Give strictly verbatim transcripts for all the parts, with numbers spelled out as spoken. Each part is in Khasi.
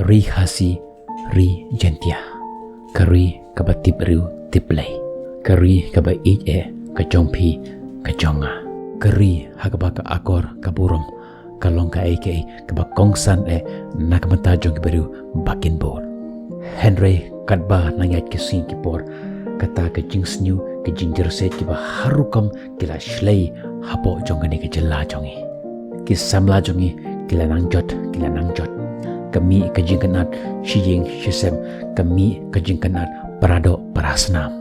Ri Khasi, ri Jaintia, ka ri kaba tip briew tip Blei, ka ri kaba ïeit eh ka jong phi ka jong nga, ka ri ha kaba ka akor ka burom ka long kaei kaei kaba kongsan eh na ka bynta jong ki briew ba kin bor. Hynrei katba nang ïaid ki sngi ki por, kata ka jingsniew, ka jingjyrsiej kiba har rukom ki la shlei hapoh jong kane ka jylla jong ngi. Ki samla jong ngi ki la nang jot, ki la nang jot. Ka mih ka jingkynad shi ïing shi sem, ka mih ka jingkynad para doh para snam.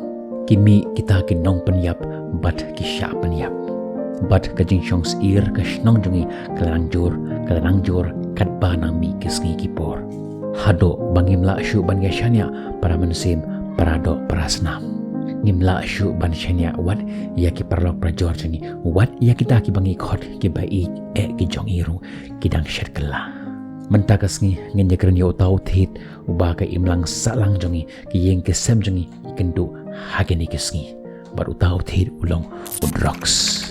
Ki mih kita ki nongpynïap bad ki shah pynïap. Bad ka jingshong syier ka shnong jong ngi ka la nang jur, ka la nang jur katba nang mih ki sngi ki por. Haduh ba ngim lah shuh ban ïa shaniah para mynsiem, para doh para snam. Ngim lah shuh ban shaniah wat ïa ki paralok parajor jong ngi, wat ïa kita kiba ngi khot kiba ïeit eh ki jong ngi ruh ki dang shet kylla. Mynta ka sngi ngin ïakren ïa uta u thied uba ka imlang sahlang jong ngi, ki ïing ki sem jong ngi ki kynduh ha kine ki sngi. Bad uta u thied u long u drugs.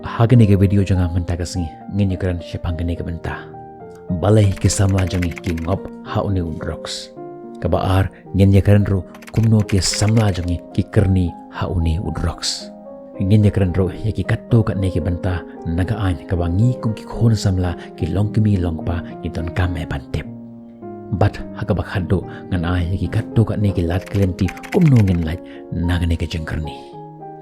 Ha kane ka video jong nga mynta ka sngi ngin ïakren shaphang kane ka bynta. Balei ki samla jong ngi ki ngop ha une u drugs? Kaba ar, ngin ïakren ruh kumno ki samla jong ngi ki kyrni ha une u drugs. Ngin ïakren ruh ïa ki katto katne ki bynta na ka aiñ kaba ngi kum ki khun samla, ki longkmie longkpa, ki donkam eh ban tip. Bad ha kaba khatduh ngan ai ïa ki katto katne ki lad ki lynti kumno ngin lait na kane ka jingkyrni.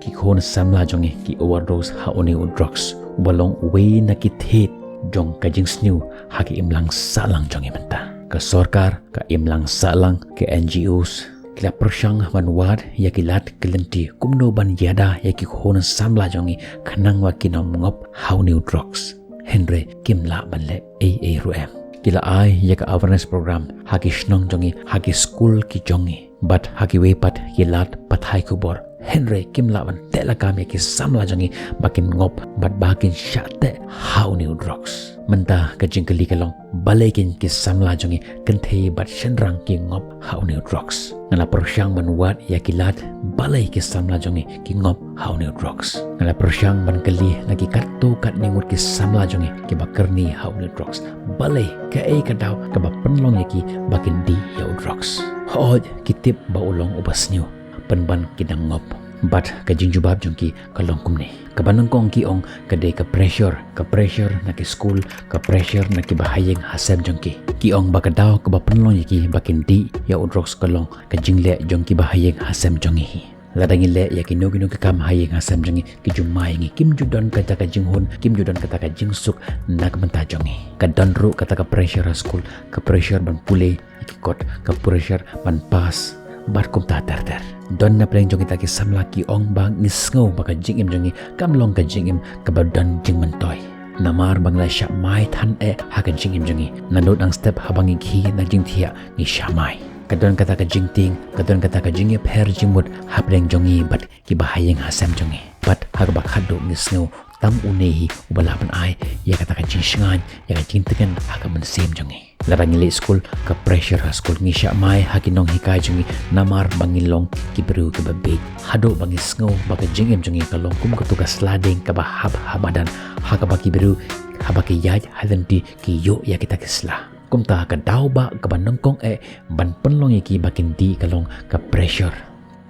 Ki khun samla jong ngi ki overdose ha une u drugs, uba long uwei na ki thied jong ka jingsniew ha ka imlang sahlang jong ngi mynta. Ka sorkar, ka imlang sahlang, ka N G Os, ki la pyrshang ban wad ïa ki lad ki lynti kumno ban ïada ïa ki khun samla jong ngi khnang ba kin ym ngop ha une u drugs. Hynrei kim lah ban leh ei ei ruh em. Ki la ai ïa ka awareness program ha ki shnong jong ngi, ha ki skul ki jong ngi, bad ha kiwei pat ki lad pathai khubor. Hynrei kim lah ban teh lakam ïa ki samla jong ngi ba kin ngop bad ba kin shah teh ha une u drugs. Mynta ka jingkylli ka long, balei keiñ ki samla jong ngi kynthei bad shynrang ki ngop ha une u drugs? Nga la pyrshang ban wad ïa ki lad, balei ki samla jong ngi ki ngop ha une u drugs? Nga la pyrshang ban kylli na ki katto katne ngut ki samla jong ngi kiba kyrni ha une u drugs, balei, kaei ka daw kaba pynlong ïa ki ba kin dih ïa u drugs? Hooid, ki tip ba u long uba sniew, pynban ki dang ngop. Bad ka jingjubab jong ki ka long kumne. Kaba nyngkong ki ong ka dei ka pressure, ka pressure na ki skul, ka pressure na kiba ha ïing ha sem jong ki. Ki ong ba ka daw kaba pynlong ïa ki ba kin dih ïa u drugs ka long ka jingleh jong kiba ha ïing ha sem jong ngi hi. Lada ngi leh ïa kino kino ki kam ha ïing ha sem jong ngi, ki ju mai ngi, kim ju don kata ka jinghun, kim ju don kata ka jingsuk na ka bynta jong ngi. Ka don ruh kata ka pressure ha skul, ka pressure ban pule ïa ki kot, ka pressure ban pass, bad kumta ter ter. Don na pdeng jong kita ki samla ki ong ba ngi sngew ba ka jingim jong ngi kam long ka jingim kaba don jingmyntoi. Namar ba ngi la shah mai than eh ha ka jingim jong ngi. Naduh dang step haba ngi khie na jingthiah ngi shah mai. Ka don kata ka jingtieng, ka don kata ka jingïapher jingmut hapdeng jong ngi bad kiba ha ïing ha sem jong ngi. Bad ha kaba khatduh ngi sngew tang une hi uba lah ban ai ïa kata ka jingshngaiñ, ïa ka jingtngen ha ka mynsiem jong ngi. Lada ngi leit skul, ka pressure ha skul, ngi shah mai ha ki nonghikai jong ngi namar ba ngi long ki briew kiba bieit. Haduh ba ngi sngew ba ka jingim jong ngi ka long kum kato ka sla dieng kaba hap ha madan, ha kaba ki briew haba ki ïaid ha lynti ki ïoh ïa kita ki sla. Kumta ka daw ba kaba nyngkong eh ban pynlong ïa ki ba kin dih ka long ka pressure.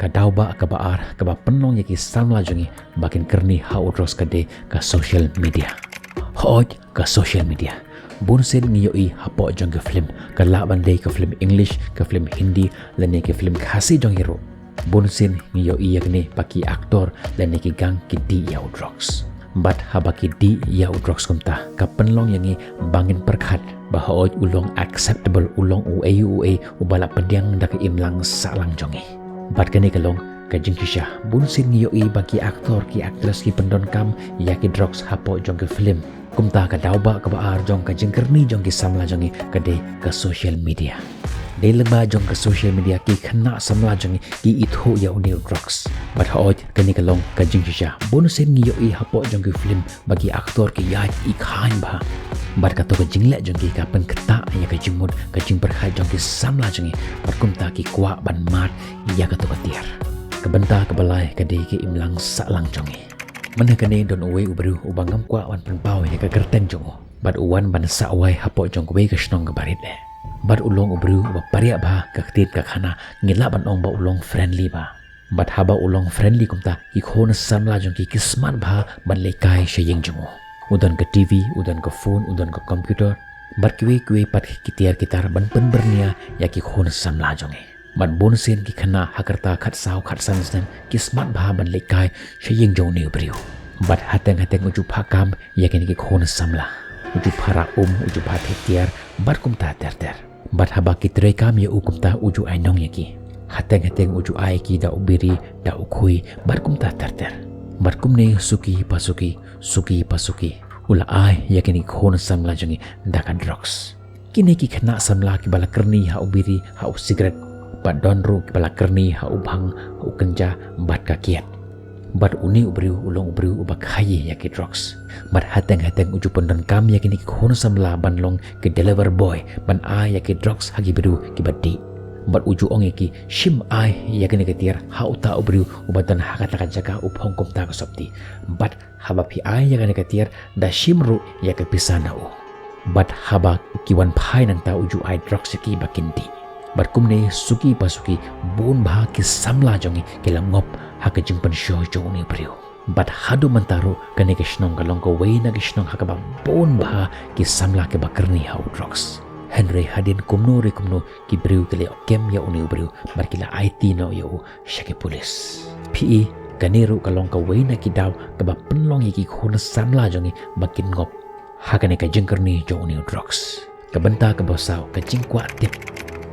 Ka daw ba kaba ar kaba pynlong ïa ki samla jong ngi ba kin kyrni ha u drugs ka dei ka social media. Hooid, ka social media. Bunsien ngi ïohi hapoh jong ki film, ka lah ban dei ka film English, ka film Hindi, lane ka film Khasi jong ngi ruh. Bunsien ngi ïohi ïa kine ba ki actor lane ki gang ki dih ïa u drugs. Bad haba ki dih ïa u drugs kumta, ka pynlong ïa ngi ba ngin pyrkhat ba hooid u long acceptable, u long uei uei uba la pdiang da ka imlang sahlang jong ngi. Bad kane ka long ka jingshisha, bunsien ngi ïohi ba ki actor ki actress ki pyndonkam ïa ki drugs hapoh jong ki film. Kumta ka daw ba kaba ar jong ka jingkyrni jong ki samla jong ngi ka dei ka social media. Dei lyngba jong ka social media ki khynnah samla jong ngi ki ithuh ïa une u drugs. Bad hooid kane ka long ka jingshisha, bunsien ngi ïohi hapoh jong ki film ba ki actor ki ïaid i khaiñ bha. Bad kato ka jingleh jong ki ka pynktah ïa ka jingmut ka jingpyrkhat jong ki samla jong ngi, bad kumta ki kwah ban mad ïa kato ka tiar. Ka bynta kaba lai ka dei ka imlang sahlang jong ngi. Mynne kane don uwei u briew uba ngam kwah ban pynpaw ïa ka kyrteng jong u, bad u wan ban sah wai hapoh jong kawei ka shnong kaba rit eh. Bad u long u briew uba pariah bha ka ktien ka khana, ngi lah ban ong ba u long friendly bha. Bad haba u long friendly kumta, ki khun samla jong ki ki smat bha ban leit kai sha ïing jong u. U don ka T V, u don ka phone, u don ka computer. Bad kiwei kiwei pat ki tiar ki tar ban pynbyrngia ïa ki khun samla jong ngi. Bad bun sien ki khynnah ha ka rta khatsaw khatsan snem ki smat bha ban leit kai sha ïing jong une u briew. Bad hateng hateng u ju phah kam ïa kine ki khun samla. U ju phah rah um, u ju phah thied tiar, bad kumta ter ter. Bad haba ki trei kam ïa u kumta u ju ai nong ïa ki. Hateng hateng u ju ai ki da u biri, da u khui, bad kumta ter ter. Bad kumne suki pa suki, suki pa suki, u la ai ïa kine ki khun samla jong ngi da ka drugs. Kine ki khynnah samla kiba la kyrni ha u biri, ha u sikret, bad don ruh kiba la kyrni ha u bhang, ha u kynja, bad ka kiad. Bad une u briew u long u briew uba khaii ïa ki drugs. Bad hateng hateng u ju pyndonkam ïa kine ki khun samla ban long ki deliver boy, ban ai ïa ki drugs ha ki briew kiba dih. Bad u ju ong ïa ki, shim ai ïa kine ki tiar ha uta u briew uba don ha kata ka jaka u phong kumta ka sopti. Bad haba phi ai ïa kane ka tiar, da shim ruh ïa ka pisa na u. Bad haba ki wan phai nangta u ju ai drugs ïa ki ba kin dih. Bad kumne suki pa suki, bun bha ki samla jong ngi ki la ngop ha ka jingpynshoh jong une u briew. Bad haduh mynta ruh kane ka shnong ka long kawei na ki shnong ha kaba bun bha ki samla kiba kyrni ha u drugs. Hynrei hadien kumno re kumno ki briew ki la ïoh kem ïa une u briew bad ki la aiti noh ïa u sha ki pulit. Phi i, kane ruh ka long kawei na ki daw kaba pynlong ïa ki khun samla jong ngi ba kin ngop ha kane ka jingkyrni jong une u drugs. Ka bynta kaba saw, ka jingkwah tip.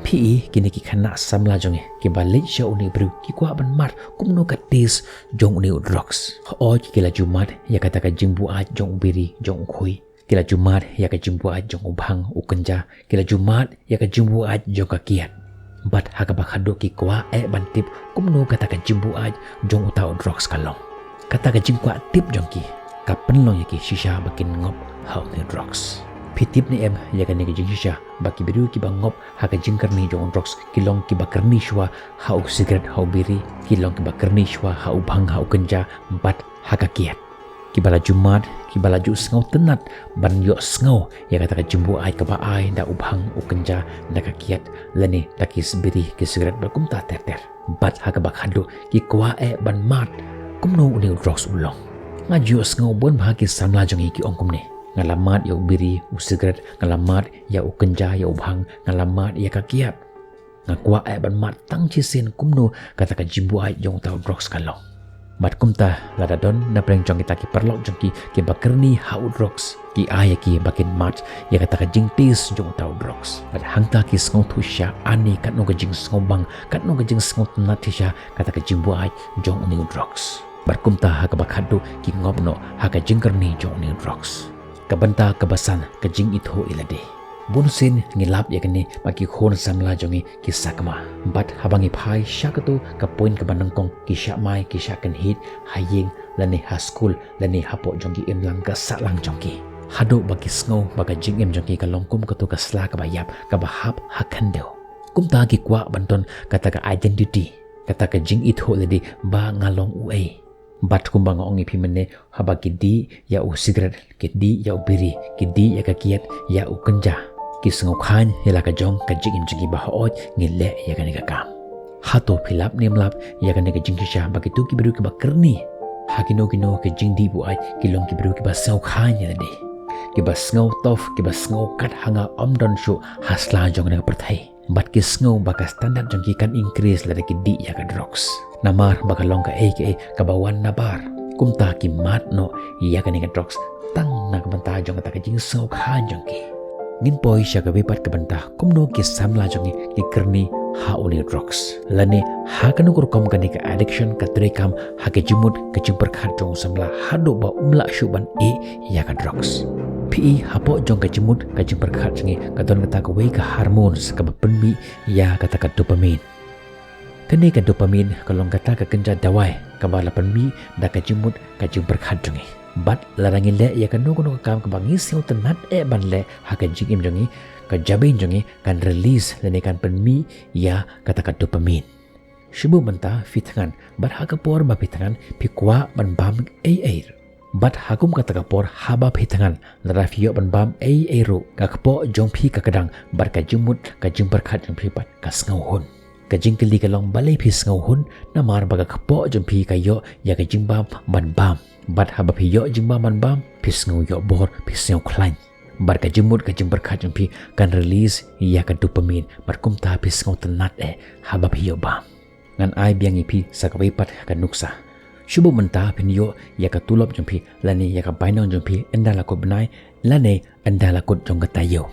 Phi i, kine ki khynnah samla jong ngi kiba leit sha une u briew ki kwah ban mad kumno ka taste jong une u drugs. Hooid, ki la ju mad ïa kata ka jingbuaid jong u biri, jong u khui. Ki la ju mad ïa ka jingbuaid jong u bhang, u kynja. Ki la ju mad ïa ka jingbuaid jong ka kiad. Bad ha kaba khadduh ki kwah eh ban tip kumno kata ka jingbuaid jong uta u drugs ka long. Kata ka jingkwah tip jong ki ka pynlong ïa ki shisha ba kin ngop ha une u drugs. Phi tip ne em ïa kane ka jingshisha ba ki briew kiba ngop ha ka jingkyrni jong u drugs ki long kiba kyrni shuwa ha u sikret, ha u biri, ki long kiba kyrni shuwa ha u bhang, ha u kynja, bad ha ka kiad. Kiba la ju mad, kiba la ju sngewtynnat ban ïohsngew ïa kata ka jingbuaid kaba ai da u bhang, u kynja, da ka kiad, lane da ki biri, ki sikret bad kumta ter ter. Bad ha kaba khadduh ki kwah eh ban mad kumno une u drugs u long. Nga ju ïohsngew bun bha ki samla jong ngi ki ong kumne, nga la mad ïa u biri, u sikret, nga la mad ïa u kynja, ïa u bhang, nga la mad ïa ka kiad. Nga kwah eh ban mad tang shisien kumno kata ka jingbuaid jong uta u drugs ka long. Bad kumta, lada don na pdeng jong kita ki paralok jong ki kiba kyrni ha u drugs, ki ai ïa ki ba kin mad ïa kata ka jingtaste jong uta u drugs. Bad hangta ki sngewthuh shisha ani katno ka jingsngewbang, katno ka jingsngewtynnat shisha kata ka jingbuaid jong une u drugs. Bad kumta ha kaba khadduh ki ngop noh ha ka jingkyrni jong une u drugs. Ka bynta kaba san, ka jingithuh ïa lade. Bun sien ngi lap ïa kane ba ki khun samla jong ngi ki sakma. Bad haba ngi phai sha kato ka point kaba nyngkong, ki shah mai, ki shah kynhied ha ïing, lane ha skul, lane hapoh jong ki imlang ka sahlang jong ki. Haduh ba ki sngew ba ka jingim jong ki ka long kum kato ka sla kaba ïap, kaba hap ha khyndew. Kumta ki kwah ban don kata ka identity, kata ka jingithuh lade ba nga long uei. Bad kumba nga ong ïa phi mynne, haba ki dih ïa u sikret, ki dih ïa u biri, ki dih ïa ka kiad, ïa u kynja, ki sngewkhlaiñ ïa la ka jong ka jingim jong ki ba hooid ngi leh ïa kane ka kam. Hato phi lap ne ym lap ïa kane ka jingshisha ba kito ki briew kiba kyrni ha kino kino ki jingdih buaid ki long ki briew kiba sngewkhlaiñ ïa lade, kiba sngew tough, kiba sngew kat ha nga ym don shuh ha sla jong kane ka pyrthei. Bad ki sngew ba ka standard jong ki kan increase lada ki dih ïa ka drugs. Namar ba ka long kaei kaei kaba wan nabar. Kumta ki mad noh ïa kane ka drugs tang na ka bynta jong kata ka jingsngewkhlaiñ jong ki. Ngin poi sha kawei pat ka bynta kumno ki samla jong ngi ki kyrni ha une u drugs. Lane ha kano ka rukom kane ka addiction ka treikam ha ka jingmut ka jingpyrkhat jong u samla haduh ba um lah shuh ban ïeh ïa ka drugs. Phi i, hapoh jong ka jingmut ka jingpyrkhat jong ngi ka don kata kawei ka hormones kaba pynmih ïa kata ka dopamine. Kane ka dopamine ka long kata ka kynja dawai kaba la pynmih da ka jingmut ka jingpyrkhat jong ngi. Bad lada ngi leh ïa kano kano ka kam kaba ngi sngewtynnat eh ban leh ha ka jingim jong ngi, ka jabieng jong ngi kan release lane kan pynmih ïa kata ka dopamine. Shu bun mynta phi thngan, bad ha ka por ba phi thngan phi kwah ban bam ei ei. Bad ha kum kata ka por haba phi thngan, lada phi ïoh ban bam ei ei ruh, ka kpoh jong phi ka kdang, bad ka jingmut ka jingpyrkhat jong phi pat ka sngewhun. Ka jingkylli ka long balei phi sngewhun, namar ba ka kpoh jong phi ka ïoh ïa ka jingbam ban bam. Bad haba phi ïoh jingbam ban bam, phi sngew ïoh bor, phi sngew khlaiñ. Bad ka jingmut ka jingpyrkhat jong phi kan release ïa ka dopamine, bad kumta phi sngewtynnad eh haba phi ïoh bam. Ngan ai biang ïa phi sa kawei pat ka nuksa. Shu buh mynta phin ïoh ïa ka tulop jong phi, lane ïa ka bainong jong phi, ynda la kut bnai, lane ynda la kut jong ka taïew.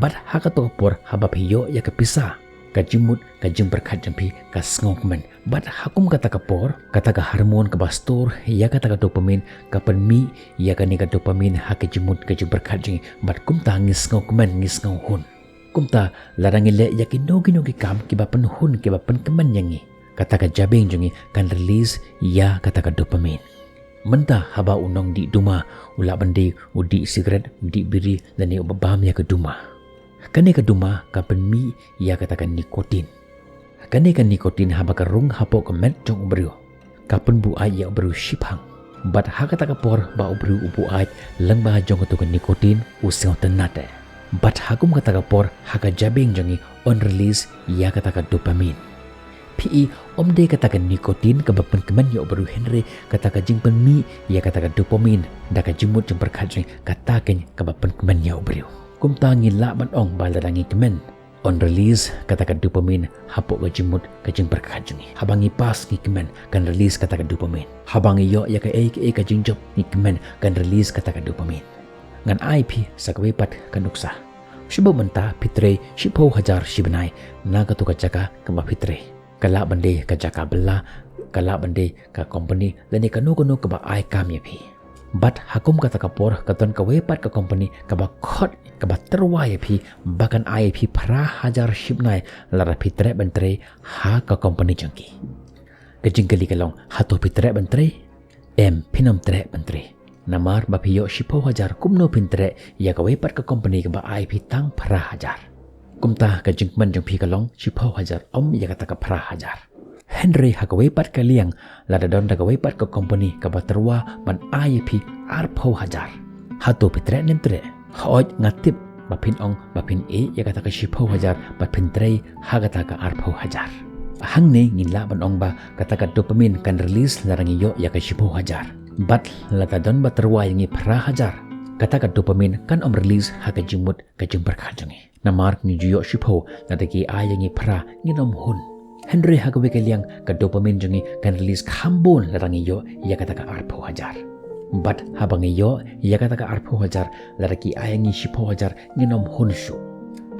Bad ha kato ka por haba phi ïoh ïa ka pisa, ka jingmut ka jingpyrkhat jong phi ka sngewkmen. Bad ha kum kata ka por, kata ka hormone kaba store ïa kata ka dopamine ka pynmih ïa kane ka dopamine ha ka jingmut ka jingpyrkhat jong ngi, bad kumta ngi sngewkmen, ngi sngewhun. Kumta, lada ngi leh ïa kino kino ki kam kiba pynhun, kiba pynkmen ïa ngi, kata ka jabieng jong ngi kan release ïa kata ka dopamine. Mynta haba u nongdih duma u lah ban dei u dih sikret, u dih biri, lane uba bam ïa ka duma, kane ka duma ka pynmih ïa kata ka nicotine. Kane ka nicotine haba ka rung hapoh ka met jong u briew, ka pynbuaid ïa u briew shipang. Bad ha kata ka por ba u briew u buaid lyngba jong kato ka nicotine, u sngewtynnad eh. Bad ha kum kata ka por, ha ka jabieng jong ngi yn release ïa kata ka dopamine. Phi i, ym dei kata ka nicotine kaba pynkmen ïa u briew, hynrei kata ka jingpynmih ïa kata ka dopamine da ka jingmut jingpyrkhat jong ngi, kata keiñ kaba pynkmen ïa u briew. Kumta ngi lah ban ong ba lada ngi kmen, yn release kata ka dopamine hapoh ka jingmut ka jingpyrkhat jong ngi. Haba ngi pass, ngi kmen, kan release kata ka dopamine. Haba ngi ïoh ïa kaei kaei ka jingjop, ngi kmen, kan release kata ka dopamine. Ngan ai phi sa kawei pat ka nuksa. Shu buh mynta phi trei shiphew hajar shi bnai na kato ka jaka kaba phi trei. Ka lah ban dei ka jaka bylla, ka lah ban dei ka company, lane kano kano kaba ai kam ïa phi. Bad ha kum kata ka por ka don kawei pat ka company kaba khot, kaba tyrwa ïa phi ba kan ai ïa phi phra hajar shi bnai lada phi treh ban trei ha ka company jong ki. Ka jingkylli ka long, hato phi treh ban trei? Em, phin ym treh ban trei. Namar ba phi ïoh shiphew hajar, kumno phin treh ïa kawei pat ka company kaba ai phi tang phra hajar? Kumta ka jingkmen jong phi ka long shiphew hajar, ym ïa kata ka phra hajar. Hynrei ha kawei pat ka liang, lada don da kawei pat ka company kaba tyrwa ban ai ïa phi arphew hajar, hato phi treh ne ym treh? Hooid, nga tip ba phin ong ba phin ïeh ïa kata ka shiphew hajar bad phin trei ha kata ka arphew hajar. Hangne ngin lah ban ong ba kata ka dopamine kan release lada ngi ïoh ïa ka shiphew hajar. Bad lada don ba tyrwa ïa ngi phra hajar, kata ka dopamine kan ym release ha ka jingmut ka jingpyrkhat jong ngi. Namar ngi ju ïoh shiphew, lada ki ai ïa ngi phra, ngin ym hun. Hynrei ha kawei ka liang, ka dopamine jong ngi kan release kham bun lada ngi ïoh ïa kata ka arphew hajar. Bad haba ngi ïoh ïa kata ka arphew hajar, lada ki ai ïa ngi shiphew hajar, ngin ym hun shuh.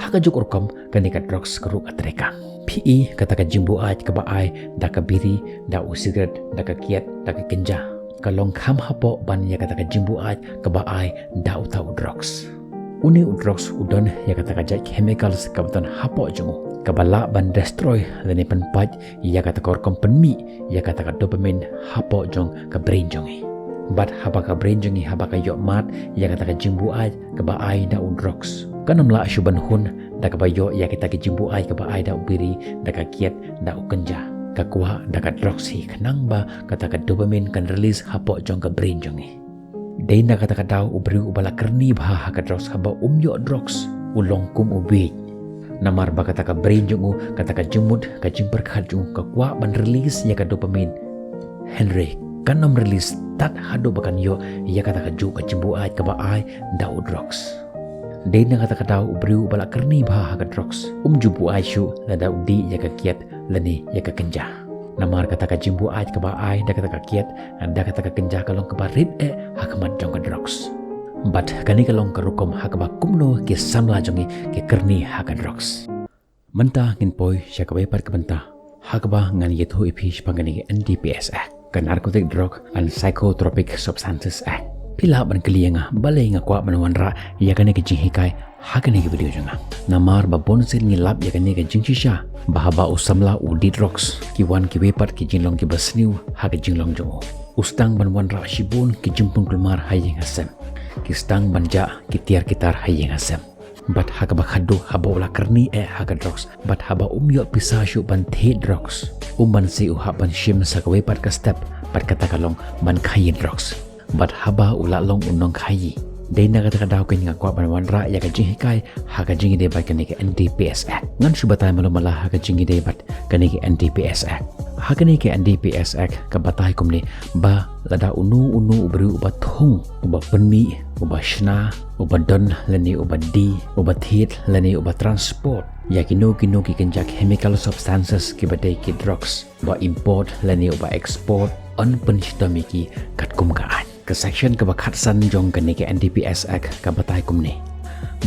Ha kajuh ka rukom, kane ka drugs ka ruh ka trei kam. Phi i, kata ka jingbuaid kaba ai da ka biri, da u sikret, da ka kiad, da ka kynja, ka long kham hapoh ban ïa kata ka jingbuaid kaba ai da uta u drugs. Une u drugs u don ïa kata ka jait chemicals kaba don hapoh jong u, kaba lah ban destroy lane pynpait ïa kata ka rukom pynmih ïa kata ka dopamine hapoh jong ka brain jong ngi. Bad haba ka brain jong ngi, haba ka ïoh mad ïa kata ka jingbuaid kaba ai da u drugs, kan ym lah shuh ban hun da kaba ïoh ïa kita ki jingbuaid kaba ai da u biri, da ka kiad, da u kynja. Ka kwah da ka drugs hi, khnang ba kata ka dopamine kan release hapoh jong ka brain jong ngi. Dei na kata ka daw u briew uba la kyrni bha ha ka drugs, haba um ïoh drugs, u long kum u bieit. Namar ba kata ka brain jong u, kata ka jingmut ka jingpyrkhat jong u, ka kwah ban release ïa ka dopamine. Hynrei kan ym release tad haduh ba kan ïoh ïa kata kajuh ka jingbuaid kaba ai da u drugs. Dei na kata ka daw u briew uba la kyrni bha ha ka drugs, um ju buaid shuh lada u dih ïa ka kiad lane ïa ka kynja. Namar kata ka jingbuaid kaba ai da kata ka kiad, da kata ka kynja, ka long kaba rit eh ha khmat jong ka drugs. Bad kane ka long ka rukom ha kaba kumno ki samla jong ngi ki kyrni ha ka drugs. Mynta ngin poi sha kawei pat ka bynta ha kaba ngan ïathuh ïa phi shaphang kane ka N D P S Act, ka Narcotic Drug and Psychotropic Substances Act. Phi lah ban kylli ïa nga balei nga kwah ban wanrah ïa kane ka jinghikai ha kane ka video jong nga. Namar ba bun sien ngi lap ïa kane ka jingshisha ba haba u samla u dih drugs, ki wan kiwei pat ki jinglong kiba sniew ha ka jinglong jong u. U sdang ban wanrah shibun ki jingpynkulmar ha ïing ha sem. Ki sdang ban jah ki tiar ki tar ha ïing ha sem. Bad ha kaba khatduh, haba u la kyrni eh ha ka drugs, bad haba um ïoh pisa shuh ban thied drugs, um banse u hap ban shim sa kawei pat ka step, bad kata ka long ban khaïi drugs. Bad haba u la long u nongkhaii, dei na kata ka daw keiñ nga kwah ban wanrah ïa ka jinghikai ha ka jingïadei bad kane ka N D P S Act. Ngan shu batai malu mala ha ka jingïadei bad kane ka N D P S Act. Ha kane ka N D P S Act ka batai kumne ba lada uno uno u briew uba thung, uba pynmih, uba shna, uba don lane uba die, uba thied lane uba transport ïa kino kino ki kynja chemical substances kiba dei ki drugs, uba import lane uba export, yn pynshitom ïa ki katkum ka aiñ. Ka section kaba khatsan jong kane ka N D P S Act ka batai kumne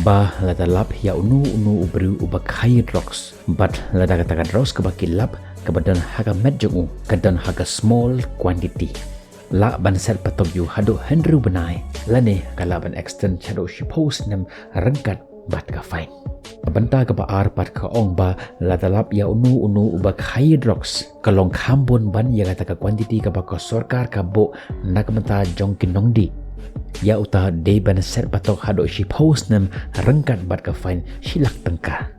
ba lada lap ïa uno uno u briew uba khaii drugs, bad lada kata ka drugs kaba ki lap kaba don ha ka met jong u ka don ha ka small quantity, lah ban set patok ïa u haduh hynriew bnai, lane ka lah ban extend shaduh shiphew snem ryngkat bad ka fine. Ka bynta kaba ar pat ka ong ba lada lap ïa uno uno uba khaii drugs, ka long kham bun ban ïa kata ka quantity kaba ka sorkar ka buh na ka bynta jong ki nongdie. Ïa uta dei ban set patok haduh shiphew snem ryngkat bad ka fine shi lak tyngka.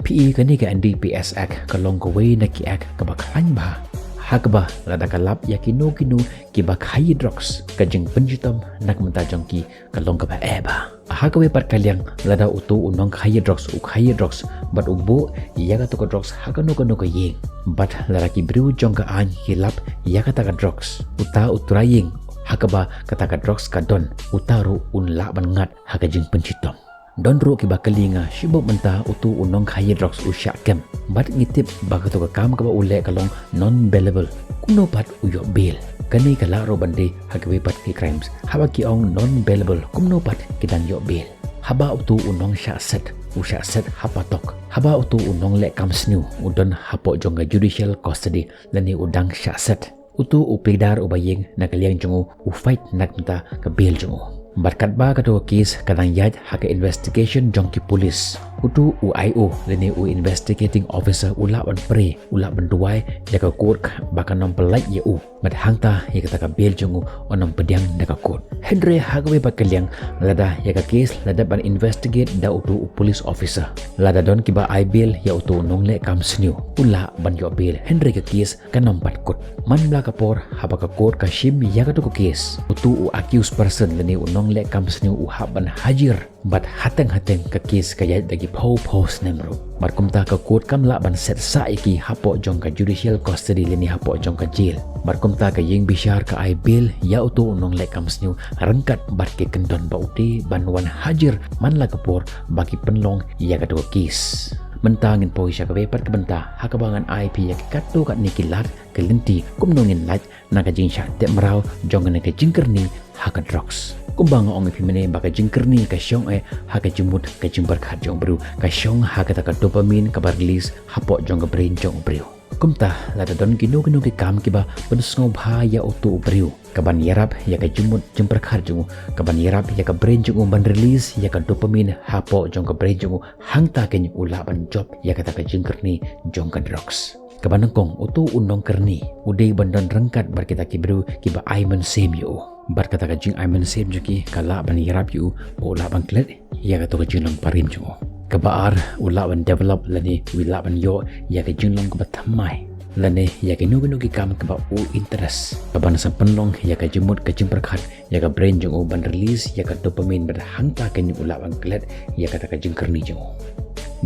Phi i, kane ka N D P S Act ka long kawei na ki act kaba khlaiñ bha, ha kaba lada ka lap ïa kino kino kiba khaii drugs, ka jingpynshitom na ka bynta jong ki ka long kaba eh bha. Ha kawei pat ka liang, lada uto u nongkhaii drugs u khaii drugs bad u buh ïa kato ka drugs ha kano kano ka ïing, bad lada ki briew jong ka aiñ ki lap ïa kata ka drugs, uta u trai ïing ha kaba kata ka drugs ka don, uta ruh un lah ban ngat ha ka jingpynshitom. Don ruh kiba kylli nga, shibun mynta uto u nongkhaii drugs u shah kem, bad ngi tip ba kato ka kam kaba u leh ka long non bailable, kumno pat u ïoh bail? Kane ka lah ruh ban dei ha kiwei pat ki crimes, haba ki ong non bailable, kumno pat ki dang ïoh bail? Haba uto u nongshah set u shah set ha patok, haba uto u nongleh kam sniew u don hapoh jong ka judicial custody lane u dang shah set, uto u pleader uba ïeng na ka liang jong u u fight na ka bynta ka bail jong u. Bad katba kato ka case ka dang ïaid ha ka investigation jong ki police, uto u I O lane u investigating officer u lah ban pyrshah, u lah ban duwai ïa ka court ba kan ym pyllait ïa u, bad hangta ïa kata ka bail jong u yn ym pdiang da ka court. Hynrei ha kawei pat ka liang, lada ïa ka case la dep ban investigate da uto u police officer, lada don kiba ai bail ïa uto u nongleh kam sniew, u lah ban ïoh bail, hynrei ka case kan ym pat kut. Man la ka por haba ka court ka shim ïa kato ka case, uto u accused person lane u nongleh kam sniew u hap ban hajir, bad hateng hateng ka case ka ïaid da ki phew phew snem ruh. Bad kumta ka court kam lah ban set sah ïa ki hapoh jong ka judicial custody lane hapoh jong ka jail. Bad kumta ka ïing bishar ka ai bail ïa uto u nongleh kam sniew ryngkat bad ki kyndon ba u dei ban wan hajir man la ka por ba ki pynlong ïa kato ka case. Mynta ngin poi sha kawei pat ka bynta ha kaba ngan ai phi ïa ki katto katne ki lad ki lynti kumno ngin lait na ka jingshah teh mraw jong kane ka jingkyrni ha ka drugs. Kumba nga ong ïa phi mynne ba ka jingkyrni ka shong eh ha ka jingmut ka jingpyrkhat jong u briew, ka shong ha kata ka dopamine kaba release hapoh jong ka brain jong u briew. Kumta lada don kino kino ki kam kiba pynsngewbha ïa uto u briew, kaban ïarap ïa ka jingmut jingpyrkhat jong u, kaban ïarap ïa ka brain jong u ban release ïa ka dopamine hapoh jong ka brain jong u, hangta keiñ u lah ban jop ïa kata ka jingkyrni jong ka drugs. Kaba nyngkong, uto u nongkyrni u dei ban don ryngkat bad kita ki briew kiba ai mynsiem ïa u. Bad kata ka jingai mynsiem jong ki ka lah ban ïarap ïa u ba u lah ban klet ïa kato ka jinglong barim jong u. Kaba ar, u lah ban develop lane u lah ban ïoh ïa ka jinglong kaba thymmai lane ïa kino kino ki kam kaba u interest, kaban sa pynlong ïa ka jingmut ka jingpyrkhat ïa ka brain jong u ban release ïa ka dopamine, bad hangta keiñ u lah ban klet ïa kata ka jingkyrni jong u.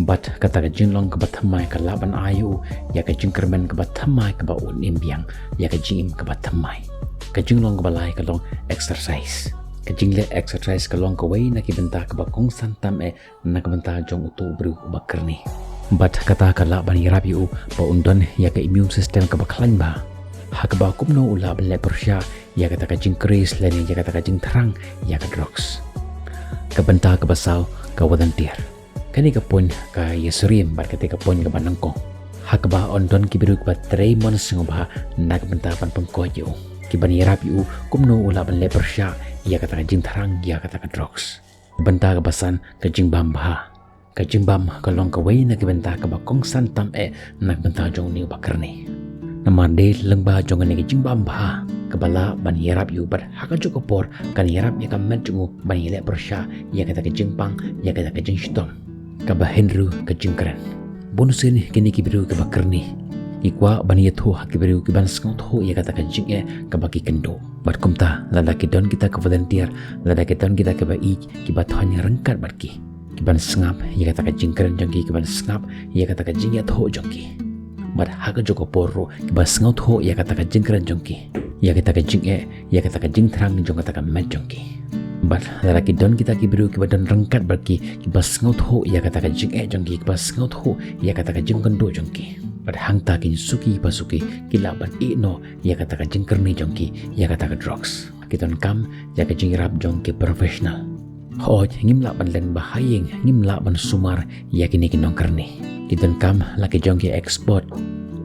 Bad kata ka jinglong kaba thymmai ka lah ban ai ïa u ïa ka jingkyrmen kaba thymmai kaba un im biang, ïa ka jingim kaba thymmai. Ka jinglong kaba lai ka long exercise. Ka jingleh exercise ka long kawei na ki bynta kaba kongsan tam eh na ka bynta jong uto u briew uba kyrni. Bad kata ka lah ban ïarap ïa u ba un don ïa ka immune system kaba khlaiñ bha, ha kaba kumno u lah ban leh pyrshah ïa kata ka jingkris lane ïa kata ka jingthrang ïa ka drugs. Ka bynta kaba saw, ka volunteer. Kane ka point ka ïasyriem bad kata ka point kaba nyngkong, ha kaba yn don ki briew kiba trei mon sngewbha na ka bynta ban pynkoit ïa u, kiban ïarap ïa u kumno u lah ban leh pyrshah ïa kata ka jingthrang ïa kata ka drugs. Bynta kaba san, ka jingbam bha. Ka jingbam ka long kawei na ki bynta kaba kongsan tam eh na ka bynta jong une uba kyrni. Namar dei lyngba jong kane ka jingbam bha kaba lah ban ïarap ïa u, bad ha kajuh ka por kan ïarap ïa ka met jong u ban ïaleh pyrshah ïa kata ka jingpang, ïa kata ka jingshitom. Kaba hynriew, ka jingkren. Bunsien kine ki briew kiba kyrni Ki kwah ban ïathuh ha ki briew ki ban sngewthuh ïa kata ka jingeh kaba ki kynduh. Bad kumta, lada ki don kita ki volunteer, lada ki don kita kiba ïeit, kiba thoiñ ryngkat bad ki, ki ban sngap ïa kata ka jingkren jong ki, ki ban sngap ïa kata ka jingïathuh jong ki. Bad ha kajuh ka por ruh, ki ban sngewthuh ïa kata ka jingkren jong ki, ïa kata ka jingeh, ïa kata ka jingthrang jong kata ka met jong ki. Bad lada ki don kita ki briew kiba don ryngkat bad ki, kiba sngewthuh ïa kata ka jingeh jong ki, kiba sngewthuh ïa kata ka jingkynduh jong ki, bad hangta kin suki pa suki ki lah ban ïeh noh ïa kata ka jingkyrni jong ki ïa kata ka drugs. Ki donkam ïa ka jingïarap jong ki professional. Hooid, ngim lah ban len ba ha ïing, ngim lah ban sumar ïa kine ki nongkyrni. Ki donkam la ki jong ki expert,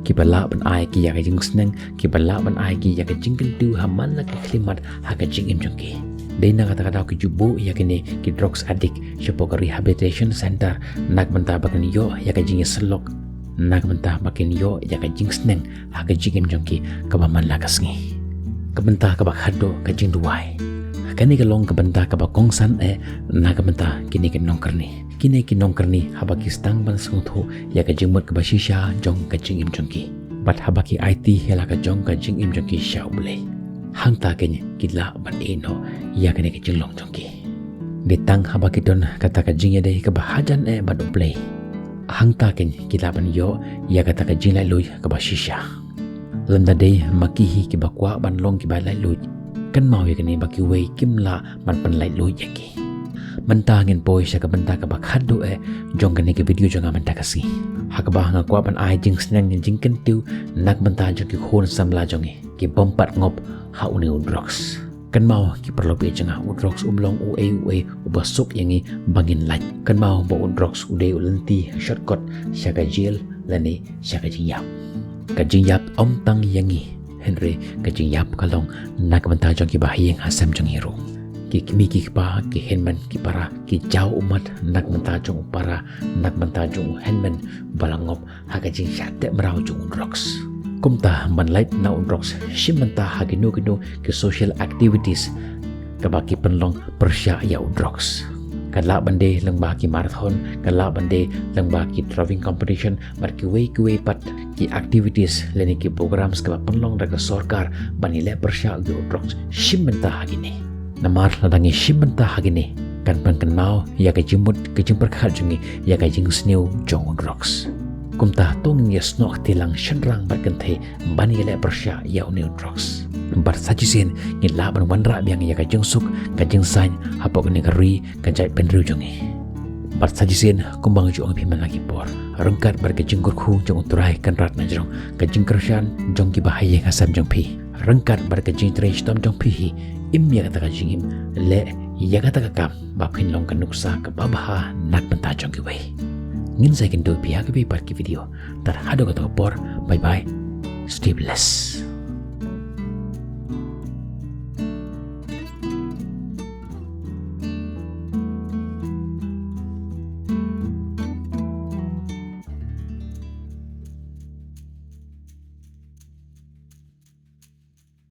kiba lah ban ai ki ïa ka jingsneng, kiba lah ban ai ki ïa ka jingkyntiew ha man la ki khyllipmat ha ka jingim jong ki. Dei na kata ka daw ki ju buh ïa kine ki drugs addict shapoh ka rehabilitation center, na ka bynta ba kin ïoh ïa ka jingïasyllok, na ka bynta ba kin ïoh ïa ka jingsneng ha ka jingim jong ki kaba man la ka sngi. Ka bynta kaba khadduh ka jingduwai. Kane ka long ka bynta kaba kongsan eh na ka bynta kine ki nongkyrni. Kine ki nongkyrni haba ki sdang ban sngewthuh ïa ka jingmut kaba shisha jong ka jingim jong ki, bad haba ki aiti ïa la ka jong ka jingim jong ki sha U Blei, hangta kin ki lah ban ïeh noh ïa kane ka jinglong jong ki. Dei tang haba ki don kata ka jingïadei kaba hajan eh bad U Blei, hangta kin ki lah ban ïoh ïa kata ka jinglaitluid kaba shisha. Lymda dei ma ki hi kiba kwah ban long kiba laitluid, kynmaw ïa kane ba kiwei kim lah ban pynlaitluid ïa ki. Mynta ngin poi sha ka bynta kaba khadduh eh jong kane ka video jong nga mynta ka sngi, ha kaba nga kwah ban ai jingsneng jingkyntiew na ka bynta jong ki khun samla jong ngi, ki bym pat ngop ha une u drugs. Kynmaw ki paralok jong nga, u drugs um long uei uei uba suk ïa ngi ba ngin lait. Kynmaw ba u drugs u dei u lynti shortcut sha ka jail lane sha ka jingïap. Ka jingïap ym tang ïa ngi, hynrei ka jingïap ka long na ka bynta jong kiba ha ïing ha sem jong ngi ruh. Ki kmie ki kpa, ki hynmen ki para, ki jaw ummat na ka bynta jong u para, na ka bynta jong u hynmen ba la ngop ha ka jingshah teh mraw jong u drugs. Kumta ban lait na u drugs shim bynta ha kino kino ki social activities kaba ki pynlong pyrshah ïa u drugs. Ka lah ban dei lyngba ki marathon, ka lah ban dei lyngba ki drawing competition, bad kiwei kiwei pat ki activities lane ki programs kaba pynlong da ka sorkar ban ïaleh pyrshah ïa u drugs, shim bynta ha kine. Namar lada ngi shim bynta ha kine, kan pynkynmaw ïa ka jingmut ka jingpyrkhat jong ngi ïa ka jingsniew jong u drugs. Kumta to ngin ïasnoh kti lang shynrang bad kynthei ban ïaleh pyrshah ïa une u drugs. Bad sa shisien ngin lah ban wanrah biang ïa ka jingsuk ka jingsaiñ hapoh kane ka ri ka jaitbynriew jong ngi. Bad sa shisien kumba nga ju ong ïa phi man la ki por, ryngkat bad ka jingkyrkhu jong U Trai Kynrad na jrong, ka jingkyrshan jong kiba ha ïing ha sem jong phi, ryngkat bad ka jingtrei shitom jong phi hi, im ïa kata ka jingim, leh ïa kata ka kam ba phin long ka nuksa kaba bha na ka bynta jong kiwei. Ngin sa ïakynduh pat ha kiwei pat ki video. Tad haduh katta ka por, bye bye. Stay blessed.